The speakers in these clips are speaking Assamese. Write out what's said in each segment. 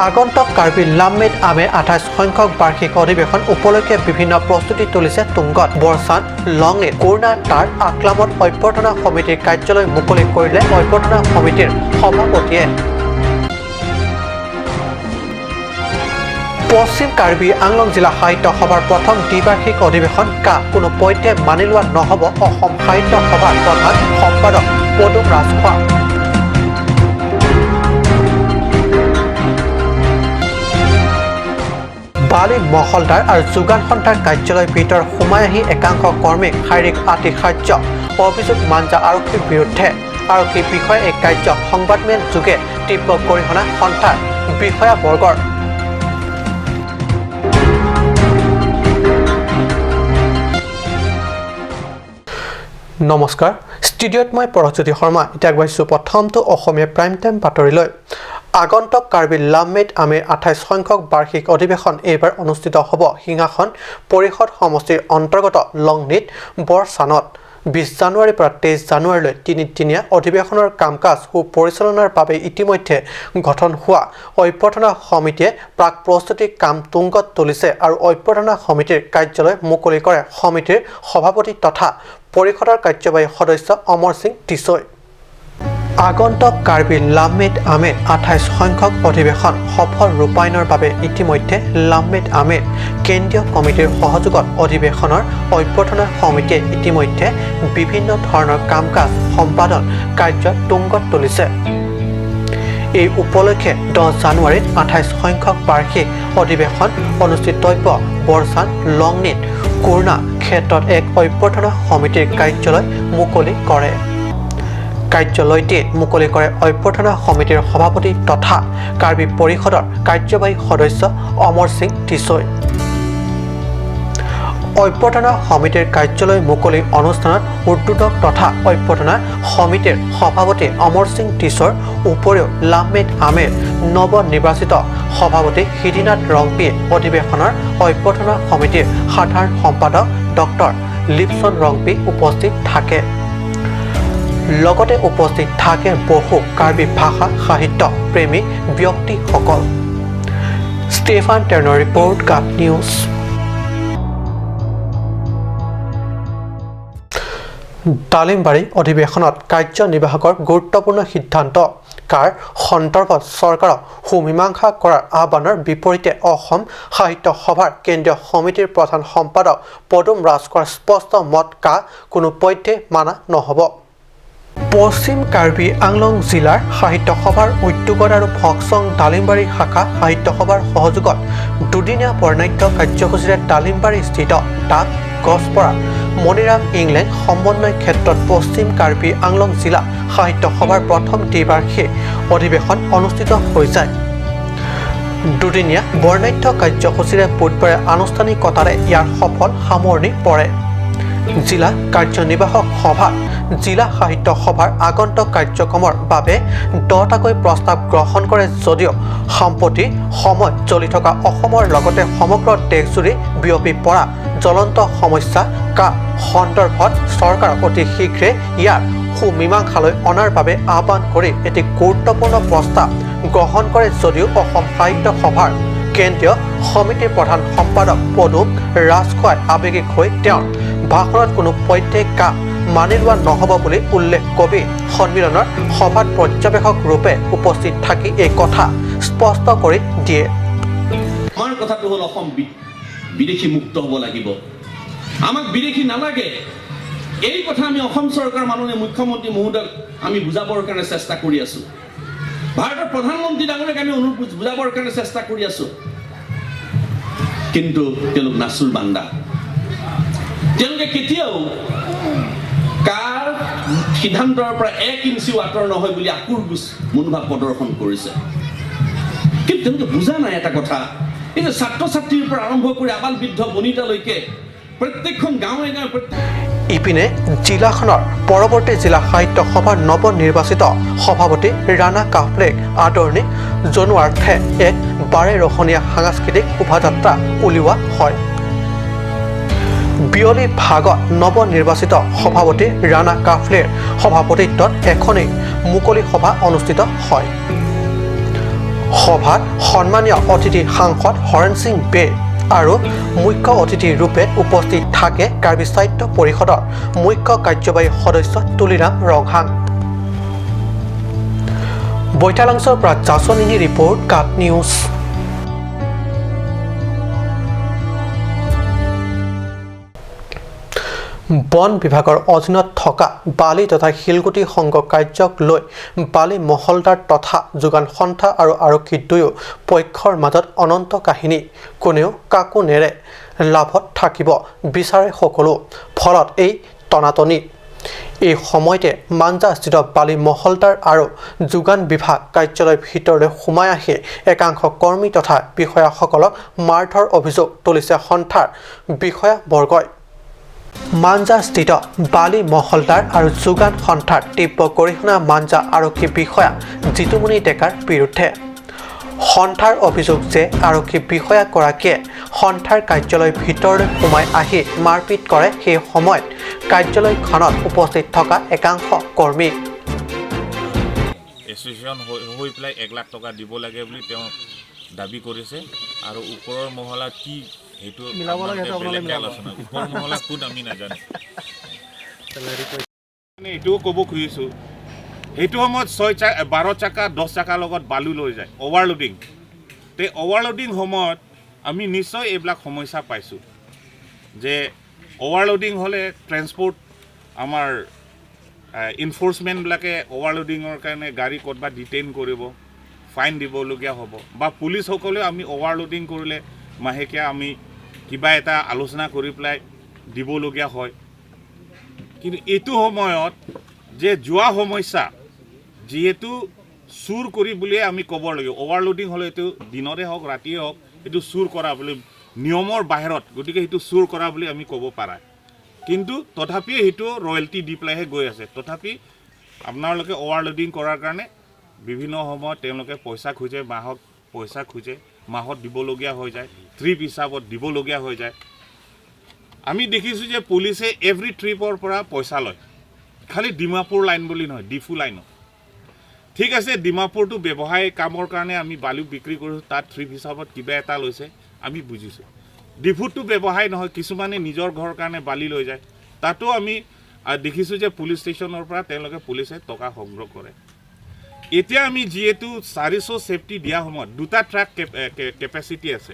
আগন্তুক কাৰ্বি লামমেট আমেৰ 28 সংখ্যক বাৰ্ষিক অধিৱেশন উপলক্ষে বিভিন্ন প্ৰস্তুতি তুলিছে তুংগত। বৰচান, লংনিত, কোৰ্ণা, তাৰ আকলামত অভ্যৰ্থনা সমিতিৰ কাৰ্যালয় মুকলি কৰিলে অভ্যৰ্থনা সমিতিৰ সভাপতিয়ে। পশ্চিম কাৰ্বি আংলং জিলা সাহিত্য সভাৰ প্ৰথম দ্বিবাৰ্ষিক অধিৱেশন কা কোনো পধ্যে মানি লোৱা নহ'ব অসম সাহিত্য সভাৰ প্ৰধান সম্পাদক পদুম ৰাজখোৱা। বালি মহলদাৰ আৰু যোগান সন্থাৰ কাৰ্যালয়ৰ ভিতৰত সোমাই আহি একাংশ কৰ্মীক শাৰীৰিক আতিশায্য অভিযোগ মাঞ্জা আৰক্ষীৰ বিৰুদ্ধে। আৰক্ষী বিষয়াই এই কাৰ্য সংবাদমেল যোগে তীব্ৰ গৰিহণা সন্থাৰ বিষয়াবৰ্গৰ। নমস্কাৰ, ষ্টুডিঅ'ত মই পৰশজ্যোতি শৰ্মা। এতিয়া আগবাঢ়িছোঁ প্ৰথমটো অসমীয়া প্ৰাইম টাইম বাতৰিলৈ। আগন্তুক কাৰ্বি লামমেট আমেৰ 28 সংখ্যক বাৰ্ষিক অধিৱেশন এইবাৰ অনুষ্ঠিত হ'ব সিংহাসন পৰিষদ সমষ্টিৰ অন্তৰ্গত লংনিত বৰচানত। 20 জানুৱাৰীৰ পৰা 23 জানুৱাৰীলৈ তিনিদিনীয়া অধিৱেশনৰ কাম কাজ সুপৰিচালনাৰ বাবে ইতিমধ্যে গঠন হোৱা অভ্যৰ্থনা সমিতিয়ে প্ৰাক প্ৰস্তুতি কাম তুংগত তুলিছে আৰু অভ্যৰ্থনা সমিতিৰ কাৰ্যালয় মুকলি কৰে সমিতিৰ সভাপতি তথা পৰিষদৰ কাৰ্যবাহী সদস্য অমৰ সিং টিছৈ। আগন্তুক কাৰ্বি লামমেট আমেৰ 28 সংখ্যক অধিৱেশন সফল ৰূপায়ণৰ বাবে ইতিমধ্যে লামমেট আমেৰ কেন্দ্ৰীয় কমিটিৰ সহযোগত অধিৱেশনৰ অভ্যৰ্থনা সমিতিয়ে ইতিমধ্যে বিভিন্ন ধৰণৰ কাম কাজ সম্পাদন কাৰ্য তুংগত তুলিছে। এই উপলক্ষে 10 জানুৱাৰীত 28 সংখ্যক বাৰ্ষিক অধিৱেশন অনুষ্ঠিতব্য বৰচান, লংনিত, কোৰ্ণা ক্ষেত্ৰত এক অভ্যৰ্থনা সমিতিৰ কাৰ্যালয় মুকলি কৰে। কাৰ্যালয়টি মুকলি কৰে অভ্যৰ্থনা সমিতিৰ সভাপতি তথা কাৰ্বি পৰিষদৰ কাৰ্যবাহী সদস্য অমৰ সিং টিছৈ। অভ্যৰ্থনা সমিতিৰ কাৰ্যালয় মুকলি অনুষ্ঠানত উদ্বোধক তথা অভ্যৰ্থনা সমিতিৰ সভাপতি অমৰ সিং টিছৰ উপৰিও লামমেট আমেৰ নৱনিৰ্বাচিত সভাপতি সিদ্ধিনাথ ৰংপি, অধিৱেশনৰ অভ্যৰ্থনা সমিতিৰ সাধাৰণ সম্পাদক ডক্টৰ লিপছন ৰংপি উপস্থিত থাকে। লগতে উপস্থিত থাকে বহু কাৰ্বি ভাষা সাহিত্য প্ৰেমী ব্যক্তিসকল। ষ্টেফান টেনৰ ৰিপৰ্ট, গাপ নিউজ। ডালিমবাৰী অধিৱেশনত কাৰ্যনিৰ্বাহকৰ গুৰুত্বপূৰ্ণ সিদ্ধান্ত কাৰ সন্দৰ্ভত চৰকাৰক সুমীমাংসা কৰাৰ আহ্বানৰ বিপৰীতে অসম সাহিত্য সভাৰ কেন্দ্ৰীয় সমিতিৰ প্ৰধান সম্পাদক পদুম ৰাজখোৱাৰ স্পষ্ট মত কা কোনো পধ্যে মানা নহ'ব। পশ্চিম কাৰ্বি আংলং জিলাৰ সাহিত্য সভাৰ উদ্যোগত আৰু ফকচং ডালিমবাৰী শাখা সাহিত্য সভাৰ সহযোগত দুদিনীয়া বৰ্ণাঢ্য কাৰ্যসূচীৰে ডালিমবাৰী স্থিত ডাক গছপৰা মণিৰাম ইংলেণ্ড সমন্বয় ক্ষেত্ৰত পশ্চিম কাৰ্বি আংলং জিলা সাহিত্য সভাৰ প্ৰথম দ্বিবাৰ্ষিক অধিৱেশন অনুষ্ঠিত হৈ যায়। দুদিনীয়া বৰ্ণাঢ্য কাৰ্যসূচীৰে বুধবাৰে আনুষ্ঠানিকতাৰে ইয়াৰ সফল সামৰণি পৰে। জিলা কাৰ্যনিৰ্বাহক সভাত জিলা সাহিত্য সভাৰ আগন্তুক কাৰ্যক্ৰমৰ বাবে 10টাকৈ প্ৰস্তাৱ গ্ৰহণ কৰে যদিও সম্প্ৰতি সময় চলি থকা অসমৰ লগতে সমগ্ৰ দেশজুৰি বিয়পি পৰা জ্বলন্ত সমস্যা কা সন্দৰ্ভত চৰকাৰক অতি শীঘ্ৰে ইয়াৰ সুমীমাংসালৈ অনাৰ বাবে আহ্বান কৰি এটি গুৰুত্বপূৰ্ণ প্ৰস্তাৱ গ্ৰহণ কৰে যদিও অসম সাহিত্য সভাৰ কেন্দ্ৰীয় সমিতিৰ প্ৰধান সম্পাদক পদুম ৰাজখোৱাই আৱেগিক হৈ তেওঁৰ ভাষণত কোনো পধ্যে কা মানি লোৱা নহ'ব বুলি উল্লেখ কবি সন্মিলনৰ সভাত পৰ্যবেক্ষক ৰূপে উপস্থিত থাকি এই কথা স্পষ্ট কৰি দিয়ে। আমাৰ কথাটো হ'ল অসম বিদেশী মুক্ত হ'ব লাগিব। আমাক বিদেশী নালাগে। এই কথা আমি অসম চৰকাৰ মাননীয় মুখ্যমন্ত্ৰী মহোদয়ক আমি বুজাবৰ কাৰণে চেষ্টা কৰি আছোঁ। ভাৰতৰ প্ৰধানমন্ত্ৰী ডাঙৰীয়াক আমি অনুৰোধ বুজাবৰ কাৰণে চেষ্টা কৰি আছোঁ। কিন্তু তেওঁলোক নাচুৰ বান্দা। তেওঁলোকে কেতিয়াও কাৰ সিদ্ধান্তৰ পৰা এক ইঞ্চিও আঁতৰ নহয় বুলি আকুৰ গোচ মনোভাৱ প্ৰদৰ্শন কৰিছে। কিন্তু তেওঁলোকে বুজা নাই এটা কথা, এই যে ছাত্ৰ ছাত্ৰীৰ পৰা আৰম্ভ কৰি আবাল বৃদ্ধ বনিতালৈকে প্ৰত্যেকখন গাঁৱে গাঁৱে প্ৰত্যেক ইপিনে জিলাখনৰ পৰৱৰ্তী জিলা সাহিত্য সভাৰ নৱনিৰ্বাচিত সভাপতি ৰাণা কাফলেক আদৰণি জনোৱাৰ্থে এক বাৰেৰহণীয়া সাংস্কৃতিক শোভাযাত্ৰা উলিওৱা হয়। বিয়লি ভাগত নৱনিৰ্বাচিত সভাপতি ৰাণা কাফলেৰ সভাপতিত্বত এখনি মুকলি সভা অনুষ্ঠিত হয়। সভাত সন্মানীয় অতিথি সাংসদ হৰেণ সিং বে আৰু মুখ্য অতিথি ৰূপে উপস্থিত থাকে কাৰ্বি সাহিত্য পৰিষদৰ মুখ্য কাৰ্যবাহী সদস্য তুলিৰাম ৰংহাং। বৈঠালাংছৰ পৰা জাচনিনী ৰিপৰ্ট, কাট নিউজ। বন বিভাগৰ অধীনত থকা বালি তথা শিলগুটি সংগ্ৰহ কাৰ্যক লৈ বালি মহলদাৰ তথা যোগান সন্থা আৰু আৰক্ষী দুয়ো পক্ষৰ মাজত অনন্ত কাহিনী। কোনেও কাকো নেৰে, লাভত থাকিব বিচাৰে সকলো, ফলত এই টনাটনি। এই সময়তে মাঞ্জাস্থিত বালি মহলদাৰ আৰু যোগান বিভাগ কাৰ্যালয়ৰ ভিতৰলৈ সোমাই আহি একাংশ কৰ্মী তথা বিষয়াসকলক মাৰধৰ অভিযোগ তুলিছে সন্থাৰ বিষয়াবৰ্গই। মাঞ্জাস্থিত বালি মহলদাৰ আৰু যোগান সন্থাৰ তীব্ৰ গৰিহণা মাঞ্জা আৰক্ষী বিষয়া জিতুমণি ডেকাৰ বিৰুদ্ধে। সন্থাৰ অভিযোগ যে আৰক্ষী বিষয়াগৰাকীয়ে সন্থাৰ কাৰ্যালয়ৰ ভিতৰলৈ সোমাই আহি মাৰপিট কৰে সেই সময়ত কাৰ্যালয়খনত উপস্থিত থকা একাংশ কৰ্মী। এছ'চিয়েশ্যন হৈ পেলাই 1 লাখ টকা দিব লাগে বুলি তেওঁ দাবী কৰিছে আৰু ওপৰৰ মহলাত কি সেইটো আপোনালোকে বেলেগকে আলোচনা। ওপৰ মহলা কোন আমি নাজানো। মানে এইটোও ক'ব খুজিছোঁ, সেইটো সময়ত ছয় চাকা, 12 চাকা, 10 চাকাৰ লগত বালু লৈ যায় অভাৰলোডিং। তে অভাৰলোডিং সময়ত আমি নিশ্চয় এইবিলাক সমস্যা পাইছোঁ যে অভাৰলোডিং হ'লে ট্ৰেন্সপৰ্ট আমাৰ এনফ'ৰ্চমেণ্টবিলাকে অভাৰলোডিঙৰ কাৰণে গাড়ী ক'ৰবাত ডিটেইন কৰিব, ফাইন দিবলগীয়া হ'ব বা পুলিচসকলেও আমি অভাৰলোডিং কৰিলে মাহেকীয়া আমি কিবা এটা আলোচনা কৰি পেলাই দিবলগীয়া হয়। কিন্তু এইটো সময়ত যে যোৱা সমস্যা যিহেতু চুৰ কৰি বুলিয়ে আমি ক'ব লাগিব। অভাৰলোডিং হ'লে এইটো দিনতে হওক, ৰাতিয়ে হওক, এইটো চুৰ কৰা বুলি নিয়মৰ বাহিৰত, গতিকে সেইটো চুৰ কৰা বুলি আমি ক'ব পাৰা। কিন্তু তথাপিও সেইটো ৰয়েলটি দি পেলাইহে গৈ আছে। তথাপি আপোনালোকে অভাৰলোডিং কৰাৰ কাৰণে বিভিন্ন সময়ত তেওঁলোকে পইচা খোজে, মাহত পইচা খোজে, মাহত দিবলগীয়া হৈ যায়, ট্ৰিপ হিচাপত দিবলগীয়া হৈ যায়। আমি দেখিছোঁ যে পুলিচে এভৰি ট্ৰিপৰ পৰা পইচা লয়, খালি ডিমাপুৰ লাইন বুলি নহয়, ডিফু লাইনত। ঠিক আছে, ডিমাপুৰটো ব্যৱসায় কামৰ কাৰণে আমি বালু বিক্ৰী কৰোঁ, তাত ট্ৰিপ হিচাপত কিবা এটা লৈছে, আমি বুজিছোঁ। ডিফুতটো ব্যৱসায় নহয়, কিছুমানে নিজৰ ঘৰৰ কাৰণে বালি লৈ যায়। তাতো আমি দেখিছোঁ যে পুলিচ ষ্টেচনৰ পৰা তেওঁলোকে পুলিচে টকা সংগ্ৰহ কৰে। এতিয়া আমি যিহেতু 400 চেফটি দিয়া সময়ত দুটা ট্ৰাক কেপাচিটি আছে,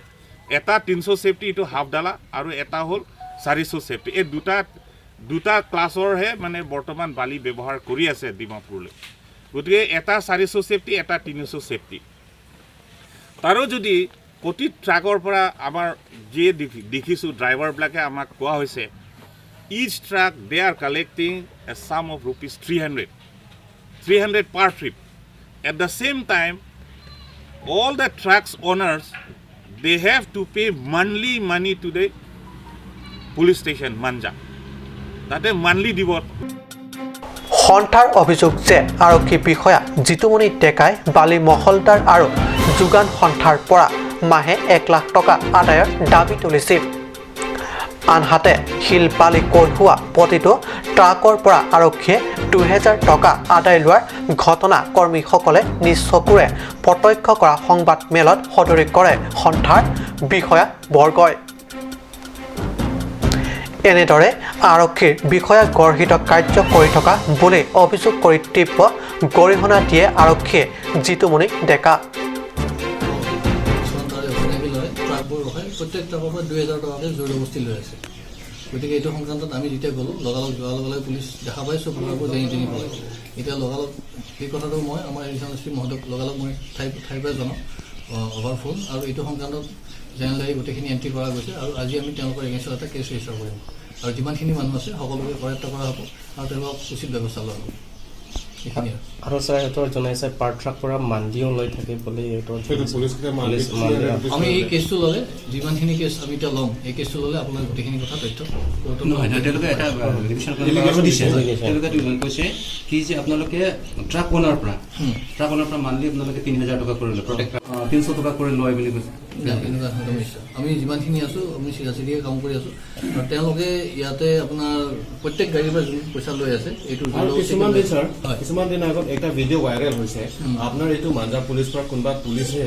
এটা 300 চেফটি, এইটো হাফ ডালা, আৰু এটা হ'ল 400 চেফটি। এই দুটা দুটা ক্লাছৰহে মানে বৰ্তমান বালি ব্যৱহাৰ কৰি আছে ডিমাপুৰলৈ। গতিকে এটা 400 চেফটি, এটা 300 চেফটি। তাৰো যদি প্ৰতি ট্ৰাকৰ পৰা আমাৰ যিয়ে দেখিছোঁ, ড্ৰাইভাৰবিলাকে আমাক কোৱা হৈছে, each truck they are collecting a sum of rupees 300, 300 per trip. At the same time, all the trucks owners, they have to pay monthly money to the police station Manja. তাতে মান্থলি দিব। সন্থাৰ অভিযোগ যে আৰক্ষী বিষয়া জিতুমণি ডেকাই বালি মহলদাৰ আৰু যোগান সন্থাৰ পৰা মাহে 1 লাখ টকা আদায়ৰ দাবী তুলিছিল। আনহাতে শিল বালি কঢ়িওৱা প্ৰতিটো ট্ৰাকৰ পৰা আৰক্ষীয়ে 2000 টকা আদায় লোৱাৰ ঘটনা কৰ্মীসকলে নিজ চকুৰে প্ৰত্যক্ষ কৰা সংবাদ মেলত সদৰি কৰে সন্থাৰ বিষয়াবৰ্গই। এনেদৰে আৰক্ষীৰ বিষয়া গৰ্হিত কাৰ্য কৰি থকা বুলি অভিযোগ কৰি তীব্ৰ গৰিহণা দিয়ে আৰক্ষীয়ে জিতুমণি ডেকা। কিছুমান তাৰে অচিনাকি লয়, ট্ৰাকবোৰ ৰখাই প্ৰত্যেক ট্ৰাকৰ পৰা 2000 টকাকৈ জোৰ জবস্তি লৈ আছে। গতিকে এইটো সংক্ৰান্তত আমি যেতিয়া গ'লোঁ, লগালগ যোৱাৰ লগে লগে পুলিচ দেখা পাই চব ট্ৰাকবোৰ যেনি তেনি পলাই। এতিয়া লগালগ সেই কথাটো মই আমাৰ এডিশ্যনেল এছ পি মহোদয়ক লগালগ মই ঠাইৰ পৰাই জনাওঁ অভাৰ ফোন আৰু এইটো সংক্ৰান্তত জেনেৰেলি গোটেইখিনি এণ্ট্ৰি কৰা গৈছে আৰু আজি আমি তেওঁলোকৰ এগেইনষ্টত এটা কেছ ৰেজিষ্টাৰ কৰিম আৰু যিমানখিনি মানুহ আছে সকলোকে কৰায়ত্ব কৰা হ'ব আৰু তেওঁলোকক উচিত ব্যৱস্থা লোৱা হ'ব, এইখিনিয়ে। আৰু ছাৰ, সিহঁতৰ জনাইছে পাৰ ট্ৰাক পৰা মান্থলিও লৈ থাকে বুলি সিহঁতৰ। Police monthly. আমি এই কেছটো ল'লে, যিমানখিনি কেছ আমি এতিয়া ল'ম, এই কেছটো ল'লে আপোনাৰ গোটেইখিনি কথা তথ্য নহয় নহয়, তেওঁলোকে এটা এলিগেশ্যন দিছে। তেওঁলোকে কৈছে কি যে আপোনালোকে ট্ৰাক ওনাৰ পৰা মান্থলি আপোনালোকে 3000 টকা কৰি লয়, প্ৰত্যেক 300 টকা কৰি লয় বুলি কৈছে। নাই, এনেকুৱা সমস্যা আমি যিমানখিনি আছোঁ আমি চিধা চিধিকৈ কাম কৰি আছোঁ। আৰু তেওঁলোকে ইয়াতে আপোনাৰ প্ৰত্যেক গাড়ীৰ পৰা যোন পইচা লৈ আছে এইটো আৰু কিছুমান দিন ছাৰ, হয়। কিছুমান দিন আগত এটা ভিডিঅ' ভাইৰেল হৈছে, আপোনাৰ এইটো মাঞ্জা পুলিচ পৰা কোনোবা পুলিচে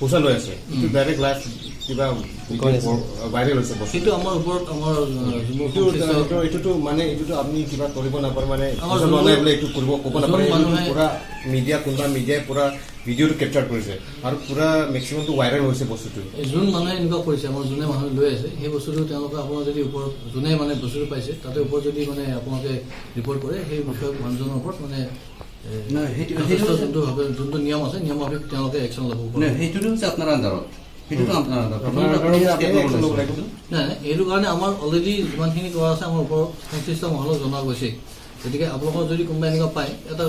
পইচা লৈ আছে, এইটো ডাইৰেক্ট লাইভ কিবা ভাইৰেল হৈছে বস্তু। সেইটো আমাৰ ওপৰত আমাৰ যোনবোৰ এইটো সংশ্লিষ্ট এইটোতো মানে এইটোতো আপুনি কিবা কৰিব নাপাৰে, মানে আমাৰ পইচা লোৱা নাই বোলে এইটো কৰিব ক'ব যোন নাপাৰে। এইটো মানুহে- পুৰা মিডিয়া, কোনোবা মিডিয়াই পুৰা ভিডিঅ'টো কেপচাৰ কৰিছে আৰু পুৰা মেক্সিমামটো ভাইৰেল হৈছে বস্তুটো। এই যোন মানুহে এনেকুৱা কৰিছে, আমাৰ যোনে মানুহ লৈ আছে সেই বস্তুটো তেওঁলোকে আপোনাৰ যদি ওপৰত যোনে মানে বস্তুটো পাইছে তাতে ওপৰত যদি মানে আপোনালোকে ৰিপৰ্ট কৰে, সেই বিষয়ক মানুহজনৰ ওপৰত মানে নহয়, সেইটো যথেষ্ট যোনটো ভাৱে যোনটো নিয়ম আছে নিয়ম মাফিক তেওঁলোকে একশ্যন ল'ব পাৰে। নহয়, সেইটোতো হৈছে আপোনাৰ আণ্ডাৰত, সেইটোতো আপোনাৰ আণ্ডাৰত। আপোনাৰ প্ৰথমতে আপুনি আণ্ডাৰত step আপুনি ল'ব action ল'ব লাগিছিল। লাগিব। নাই নাই, এইটো কাৰণে আমাৰ অলৰেডি যিমানখিনি কৰা আছে আমাৰ ওপৰত সংশ্লিষ্ট মহলক জনোৱা গৈছে। গতিকে আপোনালোকৰ যদি কোনোবা এনেকুৱা পায় এটা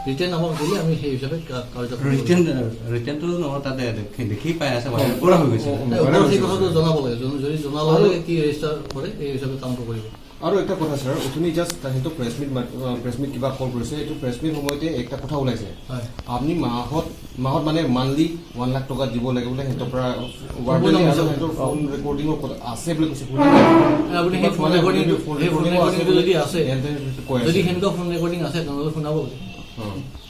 ৰিটাৰ্ণ আমাক দিলে আমি সেই হিচাপে কাৰ্যকৰী কৰিম। ৰিটাৰ্ণটো নহয়, তাতে দেখি পাই আছে, ভাইৰেল পুৰা হৈ গৈছে। নাই, ওপৰত সেই কথাটো জনাব লাগে, যদি জনাৰ লগে লগে কি ৰেজিষ্টাৰ কৰে এই হিচাপে কামটো কৰিব। আৰু এটা কথা ছাৰ, অথনি জাষ্ট সেইটো প্ৰেছ মিট কিবা কল কৰিছে, এইটো প্ৰেছ মিট সময়তে একটা কথা ওলাইছে, হয়। আপুনি মাহত মানে মান্থলি 1 লাখ টকা দিব লাগে বোলে সিহঁতৰ পৰা। সম্পূৰ্ণ মিছা। সিহঁতৰ ফোন ৰেকৰ্ডিঙৰ কথা আছে বুলি কৈছে। আপুনি সেই ফোন ৰেকৰ্ডিংটো সেই ফোন ৰেকৰ্ডিংটো যদি আছে, সিহঁতে কৈ যদি আছে, সেনেকুৱা ফোন ৰেকৰ্ডিং আছে তেনেহ'লে শুনাব লাগে।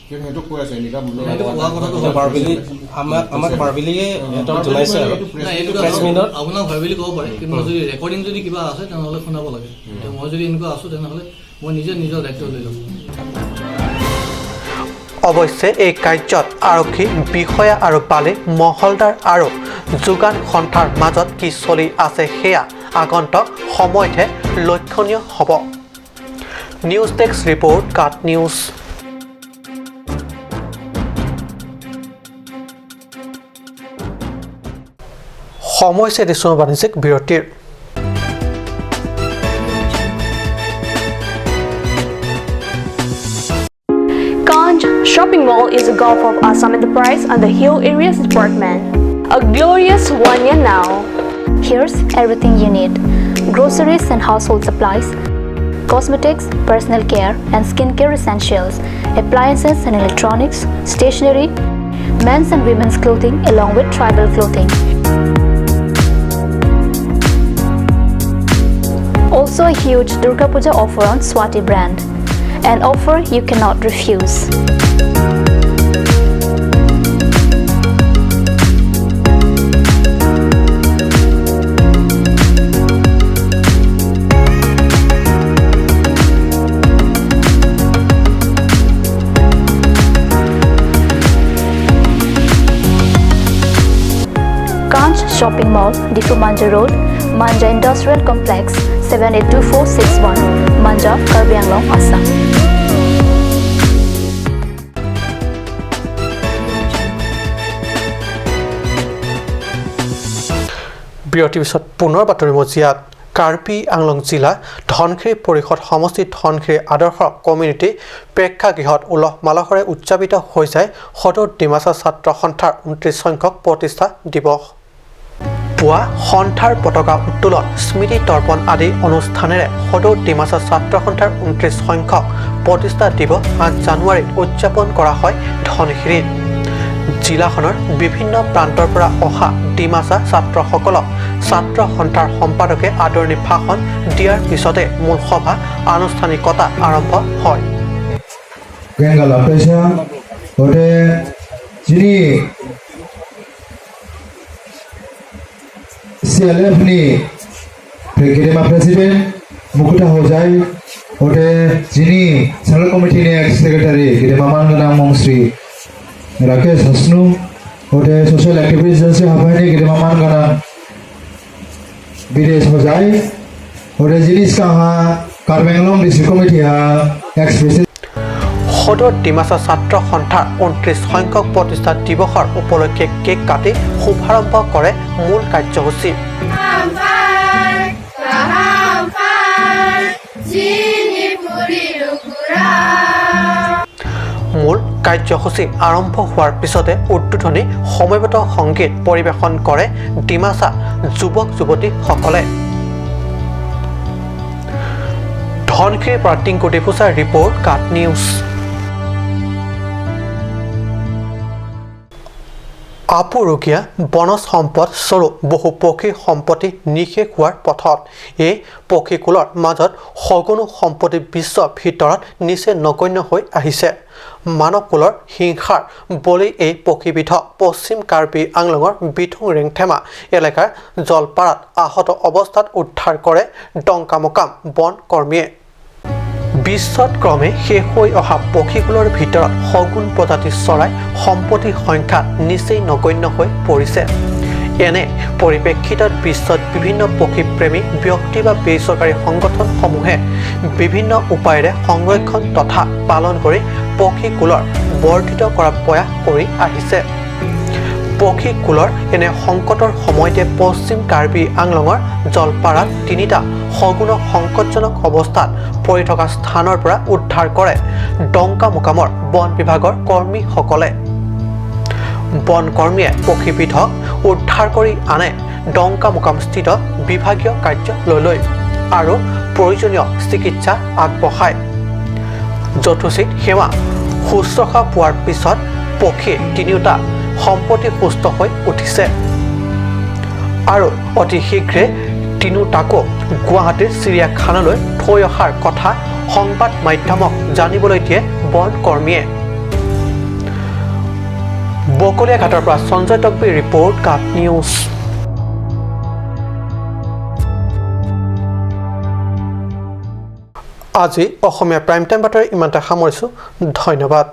কিন্তু সিহঁতক কৈ আছে এনেকুৱা বোলে। সেইটো কোৱা কথাটো হয়। বাৰ্বেলি আমাক বাৰ্বেলিয়ে সিহঁতক জনাইছে আৰু নাই, এইটো প্ৰেছ মিটত আপোনাক হয় বুলি ক'ব পাৰে, কিন্তু যদি ৰেকৰ্ডিং যদি কিবা আছে তেনেহ'লে শুনাব লাগে। এতিয়া মই যদি এনেকুৱা আছোঁ তেনেহ'লে মই নিজে নিজৰ দায়িত্ব লৈ ল'ম। অৱশ্যে এই কাৰ্যত আৰক্ষী বিষয়া আৰু বালি মহলদাৰ আৰু যোগান সন্থাৰ মাজত কি চলি আছে সেয়া আগন্তুক সময়তহে লক্ষণীয় হ'ব। নিউজ ডেস্ক ৰিপৰ্ট, কাট নিউজ। সময় হৈছে দিছোঁ বাণিজ্যিক বিৰতিৰ। Kanj Shopping Mall is a golf of Assam Enterprise and the Hill Areas Department. A glorious 1 year now. Here's everything you need: groceries and household supplies, cosmetics, personal care and skincare essentials, appliances and electronics, stationery, men's and women's clothing, along with tribal clothing. Also, a huge Durga Puja offer on Swati brand. An offer you cannot refuse. Kanch Shopping Mall, Difu Manja Road, Manja Industrial Complex, 782461, Manja, Karbi Anglong, Assam. বিৰতিৰ পিছত পুনৰ বাতৰি মজিয়াত। কাৰ্বি আংলং জিলা ধনশিৰি পৰিষদ সমষ্টিৰ ধনশিৰি আদৰ্শ কমিউনিটি প্ৰেক্ষাগৃহত উলহ মালহেৰে উদযাপিত হৈ যায় সদৌ ডিমাচা ছাত্ৰ সন্থাৰ 29 সংখ্যক প্ৰতিষ্ঠা দিৱস। পুৱা সন্থাৰ পতাকা উত্তোলন, স্মৃতি তৰ্পণ আদি অনুষ্ঠানেৰে সদৌ ডিমাচা ছাত্ৰ সন্থাৰ 29 সংখ্যক প্ৰতিষ্ঠা দিৱস 8 জানুৱাৰীত উদযাপন কৰা হয় ধনশিৰিত। জিলাখনৰ বিভিন্ন প্ৰান্তৰ পৰা অহা ডিমাচা ছাত্ৰসকলক ছাত্ৰ সন্থাৰ সম্পাদকে আদৰণি ভাষণ দিয়াৰ পিছতে মূল সভা আনুষ্ঠানিকতা আৰম্ভ হয়। Gengal Apesha, Ode Jini CLF ni Gedema President Mukuta Hojai, Ode Jini Central Committee ni ex Secretary Gedema Mangana Mongsri Rakesh Hasnu, Ode Social Activist Jalse Habani Gedema Mangana Bidesh Hojai, Ode Jini Skaha Karbi Anglong District Committee ha ex President সদৌ ডিমাচা ছাত্ৰ সন্থাৰ 29 সংখ্যক প্ৰতিষ্ঠা দিৱসৰ উপলক্ষে কেক কাটি শুভাৰম্ভ কৰে মূল কাৰ্যসূচী। মূল কাৰ্যসূচী আৰম্ভ হোৱাৰ পিছতে উদ্বোধনী সমবেত সংগীত পৰিৱেশন কৰে ডিমাচা যুৱক যুৱতীসকলে। ধনশিৰিৰ পৰা টিংকু ডিফুচাৰ ৰিপৰ্ট, কাট নিউজ। আপুৰুগীয়া বনজ সম্পদ স্বৰূপ বহু পক্ষী সম্পত্তি নিঃশেষ হোৱাৰ পথত। এই পক্ষীকুলৰ মাজত শগুনো সম্পত্তি বিশ্বৰ ভিতৰত নিচে নগণ্য হৈ আহিছে। মানৱকুলৰ হিংসাৰ বলি এই পক্ষীবিধক পশ্চিম কাৰ্বি আংলঙৰ বিথুং ৰেংথেমা এলেকাৰ জলপাৰাত আহত অৱস্থাত উদ্ধাৰ কৰে ডংকামোকাম বন কৰ্মীয়ে। বিশ্বত ক্ৰমে শেষ হৈ অহা পক্ষীকুলৰ ভিতৰত শগুন প্ৰজাতিৰ চৰাই সম্পত্তিৰ সংখ্যা নিচেই নগণ্য হৈ পৰিছে। এনে পৰিপ্ৰেক্ষিতত বিশ্বত বিভিন্ন পক্ষীপ্ৰেমী ব্যক্তি বা বেচৰকাৰী সংগঠনসমূহে বিভিন্ন উপায়েৰে সংৰক্ষণ তথা পালন কৰি পক্ষীকুলৰ বৰ্ধিত কৰাৰ প্ৰয়াস কৰি আহিছে। পক্ষীকুলৰ এনে সংকটৰ সময়তে পশ্চিম কাৰ্বি আংলঙৰ জলপাৰাত তিনিটা শগুনক সংকটজনক অৱস্থাত পৰি থকা স্থানৰ পৰা উদ্ধাৰ কৰে ডংকামোকামৰ বন বিভাগৰ কৰ্মীসকলে। বনকৰ্মীয়ে পক্ষীবিধক উদ্ধাৰ কৰি আনে ডংকামোকামস্থিত বিভাগীয় কাৰ্যালয়লৈ আৰু প্ৰয়োজনীয় চিকিৎসা আগবঢ়ায়। যথোচিত সেৱা শুশ্ৰূষা পোৱাৰ পিছত পক্ষী তিনিওটা সম্পত্তি সুস্থ হৈ উঠিছে আৰু অতি শীঘ্ৰে তিনিওটাকো গুৱাহাটীৰ চিৰিয়াখানালৈ থৈ অহাৰ কথা সংবাদ মাধ্যমক জানিবলৈ দিয়ে বনকৰ্মীয়ে। বকলীয়াঘাটৰ পৰা সঞ্জয় টকবিৰ ৰিপৰ্ট, কাপ নিউজ। আজি অসমীয়া প্ৰাইম টাইম বাতৰি ইমানতে সামৰিছোঁ। ধন্যবাদ।